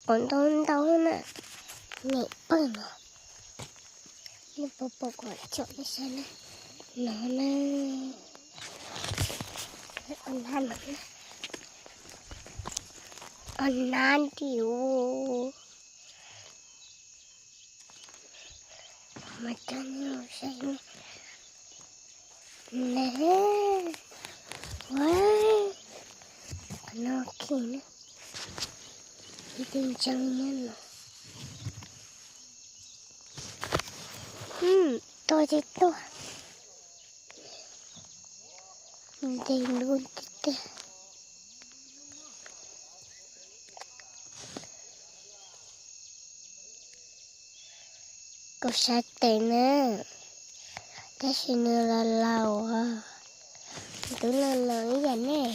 quav ntau ntau na. Nim pawg no, nej puas pom kuv tsom nej saib na. No na, o nab no, o nab nti u. Mas coj nej mus saib ne. Ua, qhov no khi na, ib tug ntseeg nyob no. Tuaj ces tuaj, ntes ntua tiag tiag. Kuv sab tes na, tab sis nws los laus, twb los laus ib yam nej.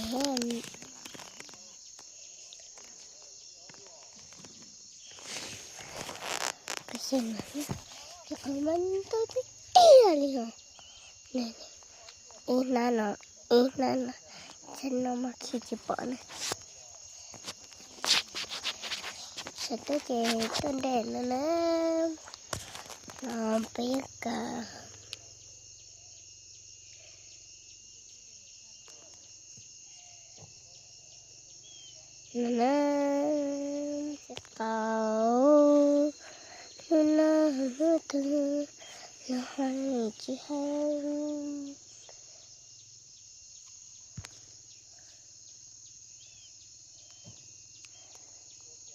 Kuv xav mas, qhov mas ntau tiag tiag li os. Ib hnab no, ib hnab no, txheej no mas khi tsis pom na. Sawv daws ces tuaj nres no na, no peb yeej kawm. No na, txiv qaub, hnub no hnub twg los hais tsis hais.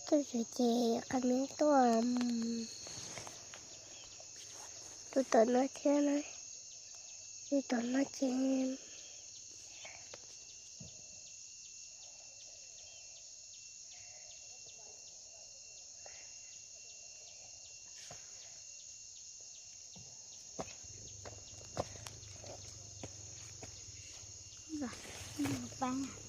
Tuaj tsev ces qee me tuaj, tuaj tom no thiab na, tuaj tom no ces pab.